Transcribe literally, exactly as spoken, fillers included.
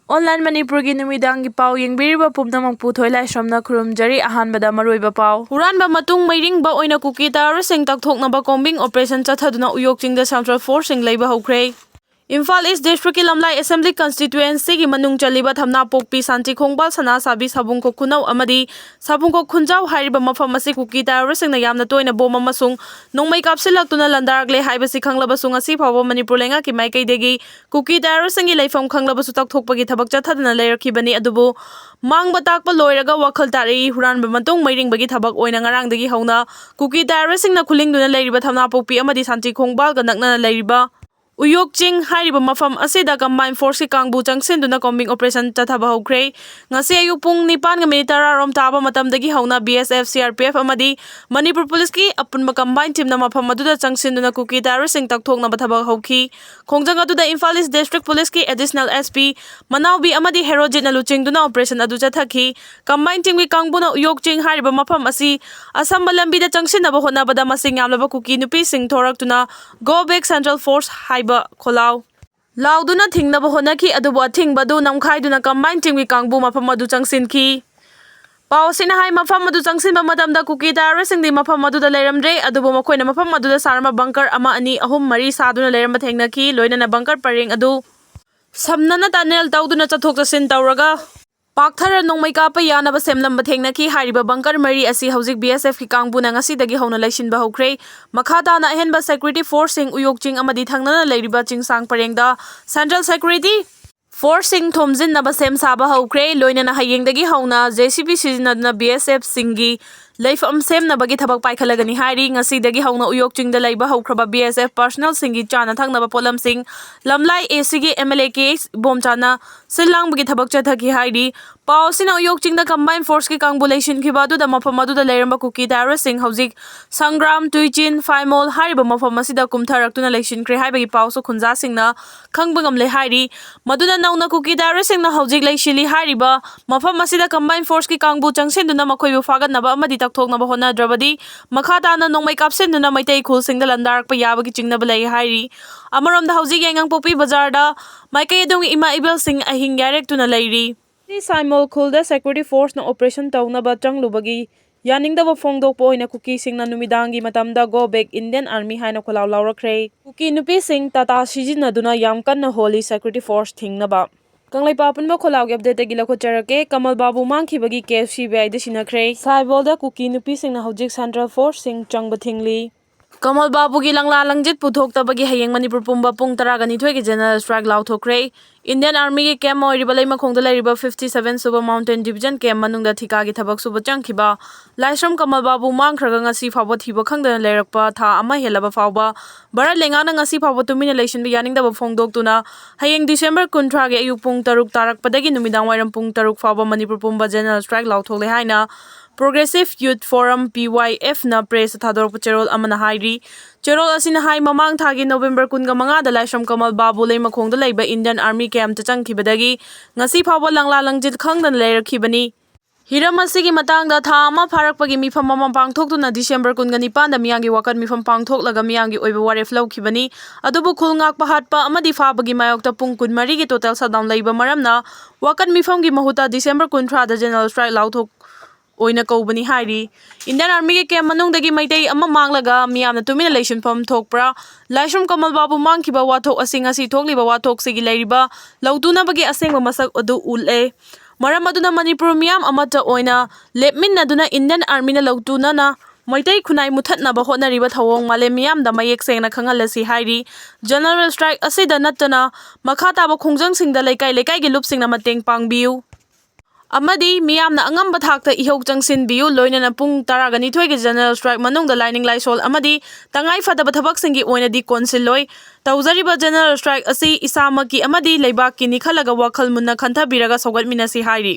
Online ꯃꯅꯤꯄꯨꯔꯒꯤ ꯅꯨꯃꯤꯗꯥꯡꯒꯤ ꯄꯥꯎ ꯌꯦꯡꯕꯤꯔꯤꯕ ꯄꯨꯝꯅꯃꯛꯄꯨ ꯊꯣꯏꯂꯥꯏꯁ꯭ꯔꯝꯅ ꯈꯨꯔꯨꯝꯖꯔꯤ꯫ ꯑꯍꯥꯟꯕꯗ ꯃꯔꯨꯑꯣꯏꯕ ꯄꯥꯎ꯫ ꯍꯨꯔꯥꯟꯕ ꯃꯇꯨꯡ ꯃꯩꯔꯤꯡꯕ ꯑꯣꯏꯅ ꯀꯨꯀꯤ ꯇꯦꯔꯣꯔꯤꯁ꯭ꯠꯁꯤꯡ ꯇꯛꯊꯣꯛꯅꯕ ꯀꯣꯝꯕꯤꯡ ꯑꯣꯄꯔꯦꯁꯟ ꯆꯠꯊꯗꯨꯅ ꯎꯌꯣꯛ ꯆꯤꯡꯗ ꯁꯦꯟꯇ꯭ꯔꯦꯜ ꯐꯣꯔꯁꯁꯤꯡ ꯂꯩꯕ ꯍꯧꯈ꯭ꯔꯦ꯫ ꯏꯝꯐꯥꯜ ꯏꯁ꯭ꯠ ꯗꯤꯁꯇ꯭ꯔꯤꯛꯀꯤ ꯂꯝꯂꯥꯏ ꯑꯦꯁꯦꯝꯕ꯭ꯂꯤ ꯀꯟꯁꯇꯤꯇ꯭ꯌꯨꯑꯦꯟꯁꯤꯒꯤ ꯃꯅꯨꯡ ꯆꯜꯂꯤꯕ ꯊꯝꯅꯥꯄꯣꯛꯄꯤ, ꯁꯥꯟꯇꯤ ꯈꯣꯡꯕꯥꯜ, ꯁꯅꯥꯁꯥꯕꯤ, ꯁꯥꯕꯨꯡꯈꯣꯛ ꯈꯨꯅꯧ ꯑꯃꯗꯤ ꯁꯥꯕꯨꯡꯈꯣꯛ ꯈꯨꯟꯖꯥꯎ ꯍꯥꯏꯔꯤꯕ ꯃꯐꯝ ꯑꯁꯤ ꯀꯨꯀꯤ ꯇꯦꯔꯣꯔꯤꯁ꯭ꯠꯁꯤꯡꯅ ꯌꯥꯝꯅ ꯇꯣꯏꯅ ꯕꯣꯝ ꯑꯃꯁꯨꯡ ꯅꯣꯡꯃꯩ ꯀꯥꯞꯁꯤꯜꯂꯛꯇꯨꯅ ꯂꯥꯟꯗꯥꯔꯛꯂꯦ ꯍꯥꯏꯕꯁꯤ ꯈꯪꯂꯕꯁꯨ ꯉꯁꯤ ꯐꯥꯎꯕ ꯃꯅꯤꯄꯨꯔ ꯂꯩꯉꯥꯛꯀꯤ ꯃꯥꯏꯀꯩꯗꯒꯤ ꯀꯨꯀꯤ ꯇꯦꯔꯣꯔꯤꯁ꯭ꯠꯁꯤꯡꯒꯤ ꯂꯩꯐꯝ ꯈꯪꯂꯕꯁꯨ ꯇꯛꯊꯣꯛꯄꯒꯤ ꯊꯕꯛ ꯆꯠꯊꯗꯨꯅ ꯂꯩꯔꯛꯈꯤꯕꯅꯤ꯫ ꯑꯗꯨꯕꯨ ꯃꯥꯡꯕ ꯇꯥꯛꯄ ꯂꯣꯏꯔꯒ ꯋꯥꯈꯜ ꯇꯥꯔꯛꯏ꯫ ꯍꯨꯔꯥꯟꯕ ꯃꯇꯨꯡ ꯃꯩꯔꯤꯡꯕꯒꯤ ꯊꯕꯛ ꯑꯣꯏꯅ ꯉꯔꯥꯡꯗꯒꯤ ꯍꯧꯅ ꯀꯨꯀꯤ ꯇꯦꯔꯣꯔꯤꯁ꯭ꯠꯁꯤꯡꯅ ꯈꯨꯂꯤꯡꯗꯨꯅ ꯂꯩꯔꯤꯕ ꯊꯝꯅꯥꯄꯣꯛꯄꯤ ꯑꯃꯗꯤ ꯁꯥꯟꯇꯤ ꯈꯣꯡꯕꯥꯜꯒ ꯅꯛꯅꯅ ꯂꯩꯔꯤꯕ ꯎꯌꯣꯛ ꯆꯤꯡ ꯍꯥꯏꯔꯤꯕ ꯃꯐꯝ ꯑꯁꯤꯗ ꯀꯝꯕꯥꯏꯟ ꯐꯣꯔꯁꯀꯤ ꯀꯥꯡꯕꯨ ꯆꯪꯁꯤꯟꯗꯨꯅ ꯀꯣꯝꯕꯤꯡ ꯑꯣꯄꯔꯦꯁꯟ ꯆꯠꯊꯕ ꯍꯧꯈ꯭ꯔꯦ꯫ ꯉꯁꯤ ꯑꯌꯨꯛ ꯄꯨꯡ ꯅꯤꯄꯥꯟꯒ ꯃꯤꯅꯤꯠ ꯇꯔꯥꯔꯣꯝ ꯇꯥꯕ ꯃꯇꯝꯗꯒꯤ ꯍꯧꯅ B S F, C R P F ꯑꯃꯗꯤ ꯃꯅꯤꯄꯨꯔ ꯄꯨꯂꯤꯁꯀꯤ ꯑꯄꯨꯟꯕ ꯀꯝꯕꯥꯏꯟ ꯇꯤꯝꯅ ꯃꯐꯝ ꯑꯗꯨꯗ ꯆꯪꯁꯤꯟꯗꯨꯅ ꯀꯨꯀꯤ ꯇꯦꯔꯣꯔꯤꯁ꯭ꯠꯁꯤꯡ ꯇꯛꯊꯣꯛꯅꯕ ꯊꯕꯛ ꯍꯧꯈꯤ꯫ ꯈꯣꯡꯖꯪ ꯑꯗꯨꯗ ꯏꯝꯐꯥꯜ ꯏꯁ꯭ꯠ ꯗꯤꯁꯇ꯭ꯔꯤꯛ ꯄꯨꯂꯤꯁꯀꯤ ꯑꯦꯗꯤꯁꯅꯦꯜ ꯑꯦꯁ ꯄꯤ ꯃꯅꯥꯎꯕꯤ ꯑꯃꯗꯤ ꯍꯦꯔꯣꯖꯤꯠꯅ ꯂꯨꯆꯤꯡꯗꯨꯅ ꯑꯣꯄꯔꯦꯁꯟ ꯑꯗꯨ ꯆꯠꯊꯈꯤ꯫ ꯀꯝꯕꯥꯏꯟ ꯇꯤꯝꯒꯤ ꯀꯥꯡꯕꯨꯅ ꯎꯌꯣꯛ ꯆꯤꯡ ꯍꯥꯏꯔꯤꯕ ꯃꯐꯝ ꯑꯁꯤ ꯑꯁꯝꯕ ꯂꯝꯕꯤꯗ ꯆꯪꯁꯤꯟꯅꯕ ꯍꯣꯠꯅꯕꯗ ꯃꯁꯤꯡ ꯌꯥꯝꯂꯕ ꯀꯨꯀꯤ ꯅꯨꯄꯤꯁꯤꯡ ꯊꯣꯔꯛꯇꯨꯅ "Go back Central Force" ꯍꯥꯏꯕ ꯈꯣꯜꯂꯥꯎ ꯂꯥꯎꯗꯨꯅ ꯊꯤꯡꯅꯕ ꯍꯣꯠꯅꯈꯤ, ꯑꯗꯨꯕꯨ ꯑꯊꯤꯡꯕ ꯑꯗꯨ ꯅꯝꯈꯥꯏꯗꯨꯅ ꯀꯝꯕꯥꯏꯟ ꯇꯤꯝꯒꯤ ꯀꯥꯡꯕꯨ ꯃꯐꯝ ꯑꯗꯨ ꯆꯪꯁꯤꯟꯈꯤ꯫ ꯄꯥꯎ ꯑꯁꯤꯅ ꯍꯥꯏ, ꯃꯐꯝ ꯑꯗꯨ ꯆꯪꯁꯤꯟꯕ ꯃꯇꯝꯗ ꯀꯨꯀꯤ ꯇꯦꯔꯣꯔꯤꯁ꯭ꯠꯁꯤꯡꯗꯤ ꯃꯐꯝ ꯑꯗꯨꯗ ꯂꯩꯔꯝꯗ꯭ꯔꯦ, ꯑꯗꯨꯕꯨ ꯃꯈꯣꯏꯅ ꯃꯐꯝ ꯑꯗꯨꯗ ꯁꯥꯔꯝꯕ ꯕꯪꯀꯔ ꯑꯃ, ꯑꯅꯤ, ꯑꯍꯨꯝ, ꯃꯔꯤ ꯁꯥꯗꯨꯅ ꯂꯩꯔꯝꯕ ꯊꯦꯡꯅꯈꯤ, ꯂꯣꯏꯅꯅ ꯕꯪꯀꯔ ꯄꯔꯦꯡ ꯑꯗꯨ ꯁꯝꯅꯅ ꯇꯅꯦꯜ ꯇꯧꯗꯨꯅ ꯆꯠꯊꯣꯛ ꯆꯠꯁꯤꯟ ꯇꯧꯔꯒ ꯄꯥꯛꯊꯔ ꯅꯣꯡꯃꯩ ꯀꯥꯞꯄ ꯌꯥꯅꯕ ꯁꯦꯝꯂꯝꯕ ꯊꯦꯡꯅꯈꯤ꯫ ꯍꯥꯏꯔꯤꯕ ꯕꯪꯀꯔ ꯃꯔꯤ ꯑꯁꯤ ꯍꯧꯖꯤꯛ ꯕꯤ ꯑꯦꯁ ꯑꯦꯐꯀꯤ ꯀꯥꯡꯕꯨꯅ ꯉꯁꯤꯗꯒꯤ ꯍꯧꯅ ꯂꯩꯁꯤꯟꯕ ꯍꯧꯈ꯭ꯔꯦ꯫ ꯃꯈꯥ ꯇꯥꯅ ꯑꯍꯦꯟꯕ ꯁꯦꯀ꯭ꯌꯨꯔꯤꯇꯤ ꯐꯣꯔꯁꯁꯤꯡ ꯎꯌꯣꯛ ꯆꯤꯡ ꯑꯃꯗꯤ ꯊꯪꯅꯅ ꯂꯩꯔꯤꯕ ꯆꯤꯡꯁꯥꯡ ꯄꯔꯦꯡꯗ ꯁꯦꯟꯇ꯭ꯔꯦꯜ ꯁꯦꯀ꯭ꯌꯨꯔꯤꯇꯤ ꯐꯣꯔꯁꯁꯤꯡ ꯊꯣꯝꯖꯤꯟꯅꯕ ꯁꯦꯝ ꯁꯥꯕ ꯍꯧꯈ꯭ꯔꯦ꯫ ꯂꯣꯏꯅꯅ ꯍꯌꯦꯡꯗꯒꯤ ꯍꯧꯅ ꯖꯦ ꯁꯤ ꯕꯤ ꯁꯤꯖꯤꯟꯅꯗꯨꯅ ꯕꯤ ꯑꯦꯁ ꯑꯦꯐꯁꯤꯡꯒꯤ ꯂꯩꯐꯝ ꯁꯦꯝꯅꯕꯒꯤ ꯊꯕꯛ ꯄꯥꯏꯈꯠꯂꯒꯅꯤ ꯍꯥꯏꯔꯤ꯫ ꯉꯁꯤꯗꯒꯤ ꯍꯧꯅ ꯎꯌꯣꯛ ꯆꯤꯡꯗ ꯂꯩꯕ ꯍꯧꯈ꯭ꯔꯕ ꯕꯤ ꯑꯦꯁ ꯑꯦꯐ ꯄꯔꯁꯅꯦꯜꯁꯤꯡꯒꯤ ꯆꯥꯅ ꯊꯛꯅꯕ ꯄꯣꯠꯂꯝꯁꯤꯡ ꯂꯝꯂꯥꯏ ꯑꯦ ꯁꯤꯒꯤ M L A K H ꯏꯕꯣꯝꯆꯥꯅ ꯁꯤꯜ ꯂꯥꯡꯕꯒꯤ ꯊꯕꯛ ꯆꯠꯊꯈꯤ ꯍꯥꯏꯔꯤ꯫ ꯄꯥꯎ ꯑꯁꯤꯅ ꯎꯌꯣꯛ ꯆꯤꯡꯗ combined forceꯀꯤ ꯀꯥꯡꯕꯨ ꯂꯩꯁꯤꯟꯈꯤꯕ ꯑꯗꯨꯗ ꯃꯐꯝ ꯑꯗꯨꯗ ꯂꯩꯔꯝꯕ ꯀꯨꯀꯤ ꯗꯥꯏꯔꯁꯤꯡ ꯍꯧꯖꯤꯛ ꯁꯪꯒ꯭ꯔꯥꯝ, ꯇꯨꯏꯆꯤꯟ, ꯐꯥꯏꯃꯣꯜ ꯍꯥꯏꯔꯤꯕ ꯃꯐꯝ ꯑꯁꯤꯗ ꯀꯨꯝꯊꯔꯛꯇꯨꯅ ꯂꯩꯁꯤꯟꯈ꯭ꯔꯦ ꯍꯥꯏꯕꯒꯤ ꯄꯥꯎꯁꯨ ꯈꯨꯟꯖꯥꯁꯤꯡꯅ ꯈꯪꯕ ꯉꯝꯂꯦ ꯍꯥꯏꯔꯤ꯫ ꯃꯗꯨꯅ ꯅꯧꯅ ꯀꯨꯀꯤ ꯗꯥꯏꯔꯁꯤꯡꯅ ꯍꯧꯖꯤꯛ ꯂꯩꯁꯤꯜꯂꯤ ꯍꯥꯏꯔꯤꯕ ꯃꯐꯝ ꯑꯁꯤꯗ combined forceꯀꯤ ꯀꯥꯡꯕꯨ ꯆꯪꯁꯤꯟꯗꯨꯅ ꯃꯈꯣꯏꯕꯨ ꯐꯥꯒꯠꯅꯕ ꯑꯃꯗꯤ ꯇꯛꯊꯣꯛꯅꯕ ꯍꯣꯠꯅꯗ꯭ꯔꯕꯗꯤ ꯃꯈꯥ ꯇꯥꯅ ꯅꯣꯡꯃꯩ ꯀꯥꯞꯁꯤꯟꯗꯨꯅ ꯃꯩꯇꯩ ꯈꯨꯜꯁꯤꯡꯗ ꯂꯥꯟꯗꯥꯔꯛꯄ ꯌꯥꯕꯒꯤ ꯆꯤꯡꯅꯕ ꯂꯩ ꯍꯥꯏꯔꯤ꯫ ꯑꯃꯔꯣꯝꯗ ꯍꯧꯖꯤꯛ ꯌꯥꯏꯉꯪꯄꯣꯛꯄꯤ ꯕꯖꯥꯔꯗ ꯃꯥꯏꯀꯩ ꯑꯗꯣꯝꯒꯤ ꯏꯃꯥ ꯏꯕꯦꯜꯁꯤꯡ ꯑꯍꯤꯡ ꯌꯥꯏꯔꯦꯛꯇꯨꯅ ꯂꯩꯔꯤ꯫ ꯁꯥꯏꯃꯣꯜ ꯈꯨꯜꯗ security forceꯅ operation ꯇꯧꯅꯕ ꯆꯪꯂꯨꯕꯒꯤ ꯌꯥꯅꯤꯡꯗꯕ ꯐꯣꯡꯗꯣꯛꯄ ꯑꯣꯏꯅ ꯀꯨꯀꯤꯁꯤꯡꯅ ꯅꯨꯃꯤꯗꯥꯡꯒꯤ ꯃꯇꯝꯗ "Go back Indian Army" ꯍꯥꯏꯅ ꯈꯣꯜꯂꯥꯎ ꯂꯥꯎꯔꯛꯈ꯭ꯔꯦ꯫ ꯀꯨꯀꯤ ꯅꯨꯄꯤꯁꯤꯡ ꯇꯥꯇꯥ ꯁꯤꯖꯤꯟꯅꯗꯨꯅ ꯌꯥꯝ ꯀꯟꯅ ꯍꯣꯜꯂꯤ security force ꯊꯤꯡꯅꯕ꯫ ꯀꯪꯂꯩꯄꯥꯛ ꯑꯄꯨꯟꯕ ꯈꯣꯜꯂꯥꯎꯒꯤ updateꯇꯒꯤ ꯂꯧꯈꯠꯆꯔꯛꯀꯦ꯫ ꯀꯃꯜ ꯕꯥꯕꯨ ꯃꯥꯡꯈꯤꯕꯒꯤ case CBIꯗ ꯁꯤꯟꯅꯈ꯭ꯔꯦ꯫ ꯁꯥꯏꯕꯣꯜꯗ ꯀꯨꯀꯤ ꯅꯨꯄꯤꯁꯤꯡꯅ ꯍꯧꯖꯤꯛ central forceꯁꯤꯡ ꯆꯪꯕ ꯊꯤꯡꯂꯤ꯫ ꯀꯃꯜ ꯕꯥꯕꯨꯒꯤ ꯂꯪꯂꯥ ꯂꯪꯖꯤꯠ ꯄꯨꯊꯣꯛꯇꯕꯒꯤ ꯍꯌꯦꯡ ꯃꯅꯤꯄꯨꯔ ꯄꯨꯝꯕ ꯄꯨꯡ ꯇꯔꯥꯒ ꯅꯤꯊꯣꯏꯒꯤ general strike ꯂꯥꯎꯊꯣꯛꯈ꯭ꯔꯦ꯫ Indian Armyꯒꯤ camp ꯑꯣꯏꯔꯤꯕ ꯂꯩꯃꯈꯣꯡꯗ ꯂꯩꯔꯤꯕ fifty seven ꯁꯨꯕ Mountain Division camp ꯃꯅꯨꯡꯗ ꯊꯤꯀꯥꯒꯤ ꯊꯕꯛ ꯁꯨꯕ ꯆꯪꯈꯤꯕ ꯂꯥꯏꯁ꯭ꯔꯝ ꯀꯃꯜ ꯕꯥꯕꯨ ꯃꯥꯡꯈ꯭ꯔꯒ ꯉꯁꯤ ꯐꯥꯎꯕ ꯊꯤꯕ ꯈꯪꯗꯅ ꯂꯩꯔꯛꯄ ꯊꯥ ꯑꯃ ꯍꯦꯜꯂꯕ ꯐꯥꯎꯕ ꯚꯥꯔꯠ ꯂꯩꯉꯥꯛꯅ ꯉꯁꯤ ꯐꯥꯎꯕ ꯇꯨꯃꯤꯟꯅ ꯂꯩꯁꯤꯟꯕ ꯌꯥꯅꯤꯡꯗꯕ ꯐꯣꯡꯗꯣꯛꯇꯨꯅ ꯍꯌꯦꯡ December ꯀꯨꯟꯊ꯭ꯔꯥꯒꯤ ꯑꯌꯨꯛ ꯄꯨꯡ ꯇꯔꯨꯛ ꯇꯥꯔꯛꯄꯗꯒꯤ ꯅꯨꯃꯤꯗꯥꯡ ꯋꯥꯏꯔꯝ ꯄꯨꯡ ꯇꯔꯨꯛ ꯐꯥꯎꯕ ꯃꯅꯤꯄꯨꯔ ꯄꯨꯝꯕ general strike ꯂꯥꯎꯊꯣꯛꯂꯦ ꯍꯥꯏꯅ Progressive Youth Forum, PYFꯅ pressꯇ ꯊꯥꯗꯣꯔꯛꯄ ꯆꯦꯔꯣꯜ ꯑꯃꯅ ꯍꯥꯏꯔꯤ꯫ ꯆꯦꯔꯣꯜ ꯑꯁꯤꯅ ꯍꯥꯏ, ꯃꯃꯥꯡ ꯊꯥꯒꯤ November ꯀꯨꯟꯒ ꯃꯉꯥꯗ ꯂꯥꯏꯁ꯭ꯔꯝ ꯀꯃꯜ ꯕꯥꯕꯨ ꯂꯩꯃꯈꯣꯡꯗ ꯂꯩꯕ Indian Army campꯇ ꯆꯪꯈꯤꯕꯗꯒꯤ ꯉꯁꯤ ꯐꯥꯎꯕ ꯂꯪꯂꯥ ꯂꯪꯖꯤꯠ ꯈꯪꯗꯅ ꯂꯩꯔꯛꯈꯤꯕꯅꯤ꯫ ꯍꯤꯔꯝ ꯑꯁꯤꯒꯤ ꯃꯇꯥꯡꯗ ꯊꯥ ꯑꯃ ꯐꯥꯔꯛꯄꯒꯤ ꯃꯤꯐꯝ ꯑꯃ ꯄꯥꯡꯊꯣꯛꯇꯨꯅ December ꯀꯨꯟꯒ ꯅꯤꯄꯥꯟꯗ ꯃꯤꯌꯥꯝꯒꯤ ꯋꯥꯀꯠ ꯃꯤꯐꯝ ꯄꯥꯡꯊꯣꯛꯂꯒ ꯃꯤꯌꯥꯝꯒꯤ ꯑꯣꯏꯕ ꯋꯥꯔꯦꯞ ꯂꯧꯈꯤꯕꯅꯤ꯫ ꯑꯗꯨꯕꯨ ꯈꯨꯜ ꯉꯥꯛꯄ ꯍꯥꯠꯄ ꯑꯃꯗꯤ ꯐꯥꯕꯒꯤ ꯃꯥꯌꯣꯛꯇ ꯄꯨꯡ ꯀꯨꯟꯃꯔꯤꯒꯤ total shutdown ꯂꯩꯕ ꯃꯔꯝꯅ ꯋꯥꯀꯠ ꯃꯤꯐꯝꯒꯤ ꯃꯍꯨꯠꯇ December ꯀꯨꯟꯊ꯭ꯔꯥꯗ general strike ꯂꯥꯎꯊꯣꯛ ꯑꯣꯏꯅ ꯀꯧꯕꯅꯤ ꯍꯥꯏꯔꯤ꯫ Indian Armyꯒꯤ camp ꯃꯅꯨꯡꯗꯒꯤ ꯃꯩꯇꯩ ꯑꯃ ꯃꯥꯡꯂꯒ ꯃꯤꯌꯥꯝꯅ ꯇꯨꯃꯤꯟꯅ ꯂꯩꯁꯤꯟꯐꯝ ꯊꯣꯛꯄ꯭ꯔꯥ? ꯂꯥꯏꯁ꯭ꯔꯝ ꯀꯃꯜ ꯕꯥꯕꯨ ꯃꯥꯡꯈꯤꯕ ꯋꯥꯊꯣꯛ ꯑꯁꯤ ꯉꯁꯤ ꯊꯣꯛꯂꯤꯕ ꯋꯥꯊꯣꯛꯁꯤꯒꯤ ꯂꯩꯔꯤꯕ ꯂꯧꯇꯨꯅꯕꯒꯤ ꯑꯁꯦꯡꯕ ꯃꯁꯛ ꯑꯗꯨ ꯎꯠꯂꯦ꯫ ꯃꯔꯝ ꯑꯗꯨꯅ ꯃꯅꯤꯄꯨꯔ ꯃꯤꯌꯥꯝ ꯑꯃꯠꯇ ꯑꯣꯏꯅ ꯂꯦꯞꯃꯤꯟꯅꯗꯨꯅ Indian Armyꯅ ꯂꯧꯇꯨꯅꯅ ꯃꯩꯇꯩ ꯈꯨꯟꯅꯥꯏ ꯃꯨꯊꯠꯅꯕ ꯍꯣꯠꯅꯔꯤꯕ ꯊꯧꯑꯣꯡ ꯃꯥꯂꯦꯝ ꯃꯤꯌꯥꯝꯗ ꯃꯌꯦꯛ ꯁꯦꯡꯅ ꯈꯪꯍꯜꯂꯁꯤ ꯍꯥꯏꯔꯤ꯫ General strike ꯑꯁꯤꯗ ꯅꯠꯇꯅ ꯃꯈꯥ ꯇꯥꯕ ꯈꯣꯡꯖꯪꯁꯤꯡꯗ ꯂꯩꯀꯥꯏ ꯂꯩꯀꯥꯏꯒꯤ ꯂꯨꯞꯁꯤꯡꯅ ꯃꯇꯦꯡ ꯄꯥꯡꯕꯤꯌꯨ꯫ ꯑꯃꯗꯤ ꯃꯤꯌꯥꯝꯅ ꯑꯉꯝꯕ ꯊꯥꯛꯇ ꯏꯍꯧ ꯆꯪꯁꯤꯟꯕꯤꯌꯨ꯫ ꯂꯣꯏꯅꯅ ꯄꯨꯡ ꯇꯔꯥꯒ ꯅꯤꯊꯣꯏꯒꯤ general strike ꯃꯅꯨꯡꯗ ꯂꯥꯏꯅꯤꯡ ꯂꯥꯏꯁꯣꯜ ꯑꯃꯗꯤ ꯇꯉꯥꯏ ꯐꯗꯕ ꯊꯕꯛꯁꯤꯡꯒꯤ ꯑꯣꯏꯅꯗꯤ ꯀꯣꯟꯁꯤꯜꯂꯣꯏ꯫ ꯇꯧꯖꯔꯤꯕ general strike ꯑꯁꯤ ꯏꯁꯥꯃꯛꯀꯤ ꯑꯃꯗꯤ ꯂꯩꯕꯥꯛꯀꯤꯅꯤ ꯈꯜꯂꯒ ꯋꯥꯈꯜ ꯃꯨꯟꯅ ꯈꯟꯊꯕꯤꯔꯒ ꯁꯧꯒꯠꯃꯤꯟꯅꯁꯤ ꯍꯥꯏꯔꯤ꯫